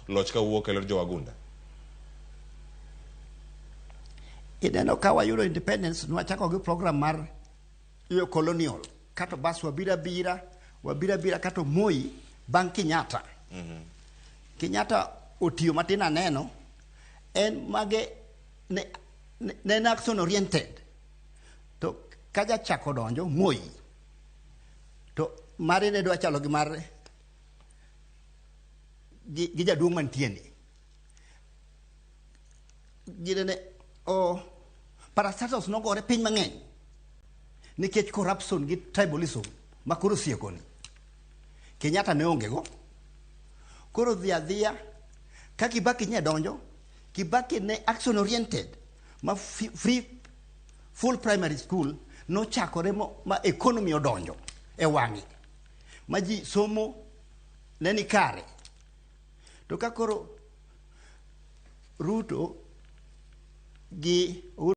loch ka wuok e lwet jowagunda? Ineno ka wayudo independence, nwachako gi program mar yo colonial kato bas wabira bira wabira bira kato Moi bang' Kenyatta. Kenyatta otiyo matin aneno en mage ne en action oriented to ka jachako donjo Moi to mare ne dwa chalo gi mar gi jaduong' mantie ni ginene o parastatos nogore piny mang'eny nikech corruption gi tribalism ma koro sieko ni Kenyatta ne onge go. Koro dhi adhiya ka Kibaki nye donjo, Kibaki ne action oriented ma free full primary school nochakore ma economy odonjo e wang'e ma ji somo ne ni kare. To ka koro Ruto gi Uhuru